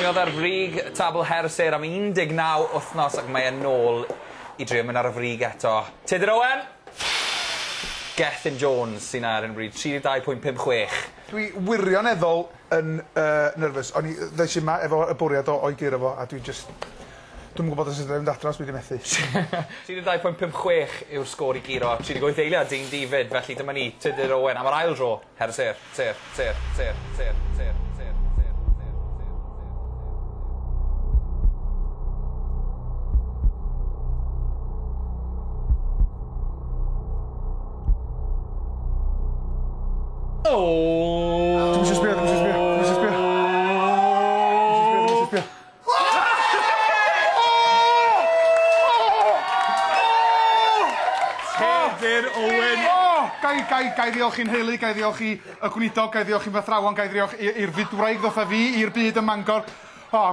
Oedd ar frig tabl Her y Sêr am 19 wythnos ac mae e nôl i drio mynd ar y frig eto. Tudur Owen! Gethin Jones sy'n ar hyn o bryd, 32.56. Dwi wirioneddol yn yy nervous. O'n i ddes i 'ma efo y bwriad o o'i guro fo a dwi jyst dwi'm yn gwbod os fedrai fynd adra os dwi 'di methu. 32.56 yw'r sgôr i guro, 38 eiliad dyn di 'fyd, felly dyma ni, Tudur Owen am yr ail dro, Her y Sêr, Sêr, Sêr, Sêr, Sêr, Sêr, Sêr, Sêr, Sêr, Sêr, Sêr. Dwi'm isio sbio, dwi'm isio sbio, dwi'm isio sbio. Dwi'm isio sbio, dwi'm isio sbio. Tudur Owen! O! Gai gai gai ddiolch i'n nheulu, gai ddiolch i y gweinidog, gai ddiolch i'n fy athrawon, gai ddiolch i- i'r fydwraig ddoth â fi i'r byd ym Mangor. O!